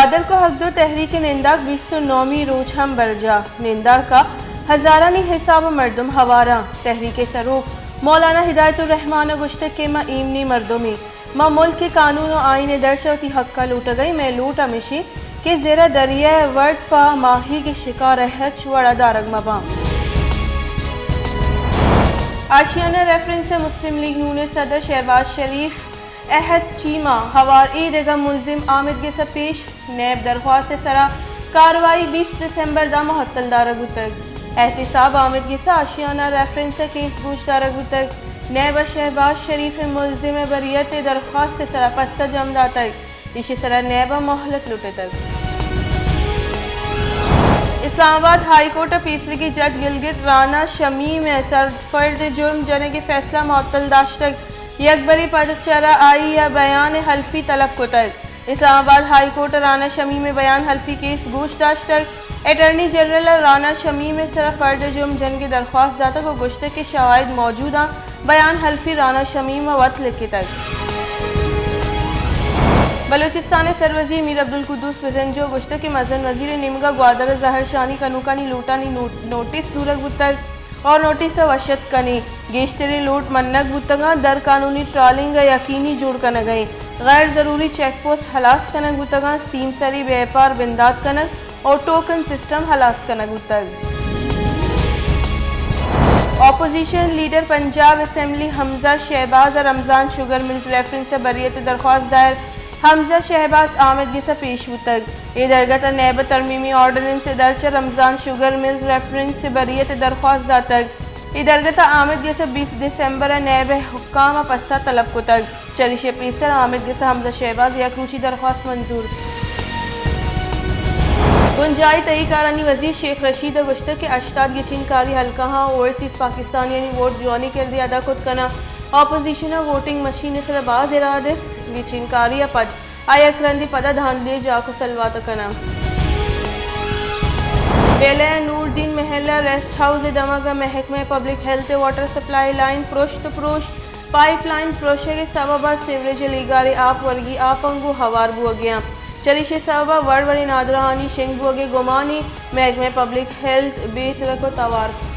گوادر ءُ حق دو تحریک ءِ ننداک بیست ءُ نومی روچ ہم برجاہ۔ ننداک ءَ ہزارانی حساب ءَ مردم ہوار اَنت۔ تحریک ءِ سروک مولانا ہدایت الرحمان ءَ گوشتگ کہ ما ایمنی مردمے، ما ملک ءِ قانون ءُ آئین ءِ درچ ءَ وتی حق ءَ لوٹگ ءَ ایں۔ مئے لوٹ ہمیش اِنت کہ زر ءِ دریا ءِ ورد پہ ماہیگ ءِ شکار ءِ ہچ وڑ ءَ دارگ مہ باں۔ آشیانہ ریفرنس ءَ مسلم لیگ نون ءِ صدر شہباز شریف ءِ ہچ چیم ءَ ہوار اے دگہ ملزم آمید گس ءَ پیش۔ نیب درخواست ءِ سرا کاروائی بیست دسمبر ءَ داں معطل دارگ بوتگ۔ احتساب آمید گس ءَ آشیانہ ریفرنس ءِ کیس گوش دارگ بوتگ۔ نیب ءَ شہباز شریف ءِ ملزم ءِ بریت ءِ درخواست ءِ سرا پسہ جم داتگ۔ ایشی ءِ سرا نیب ءَ مہلت لوٹتگ۔ اسلام آباد ہائی کورٹ ءِ پیسریگیں جج گلگٹ رانا شمیم ءِ سرپد جرم جنگ ءِ فیصلہ معطل داشتگ۔ یک برے پد چرا آئی ءَ بیان حلفی طلب کتگ۔ اسلام آباد ہائی کورٹ ءَ رانا شمیم ءِ بیان حلفی کیس گوش داشتگ۔ اٹارنی جنرل ءَ رانا شمیم ءِ سرا فرد جرم جنگ ءِ درخواست داتگ ءُ گوشتگ کہ شواہد موجود اَنت، بیان حلفی رانا شمیم ءَ وت لکتگ۔ بلوچستان ءِ سروزیر میر عبدالقدوس بزنجو ءَ گوشتگ کہ مزن وزیر ءِ نیمگ ءَ گوادر ءَ زہرشانی کنوکانی لوٹانی نوٹ-، نوٹس زورگ بوتگ۔ اور نوٹس ءَ وش اتک کنیں۔ گیشتریں لوٹ منگ بوتگ اَنت، در قانونی ٹرالنگ ءَ یقینی جوڑ کنگ ءَ ایں۔ غیر ضروری چیک پوسٹ ہلاس کنگ بوتگ اَنت، سیم سری بیپار بندات کنگ اور ٹوکن سسٹم ہلاس کنگ بوتگ۔ اپوزیشن لیڈر پنجاب اسمبلی حمزہ شہباز ءَ رمضان شوگر ملز ریفرنس ءَ بریت ءِ درخواست دائر۔ حمزہ شہباز آمید گس ءَ پیش بوتگ۔ اے درگت ءَ نیب ءِ ترمیمی آرڈیننس ءِ درچ ءَ رمضان شوگر ملز ریفرنس ءِ بریت ءِ درخواست داتگ۔ اے درگت ءَ آمید گس ءَ بیست دسمبر ءَ نیب ءِ حکام ءَ پسہ طلب کتگ۔ چریشی ءَ پیسر آمید گس ءَ حمزہ شہباز ءِ یک روچی درخواست منظور۔ بنجاہی تہی کارانی وزیر شیخ رشید ءَ گوشتگ کہ ہشتاد گچین کاری حلقہاں اوورسیز پاکستانیانی ووٹ جوانیں کردے ادا کت کناں۔ اپوزیشن ءَ ووٹنگ مشین ءِ سرا باز اعتراض است، گچین کاری ءَ پد آ یک رندے پدا دھاندلی ءِ جاک ءَ سلوات کناں۔ بیلہ ءِ نوردین محلہ ریسٹ ہاؤس ءِ دمگ ءَ محکمہ پبلک ہیلتھ ءِ واٹر سپلائی لائن پرشت ءُ پروش، پائپ لائن پروشگ ءِ سبب ءَ سیوریج ءِ لیگار ءِ آپ ورگی آپ انگو ہوار بوگ ءَ اَنت۔ چریشی ءِ سبب ءَ وڑ وڑیں نادراہانی شنگ بوگ ءِ گمان اِنت۔ محکمہ پبلک ہیلتھ بے ترک ءُ توار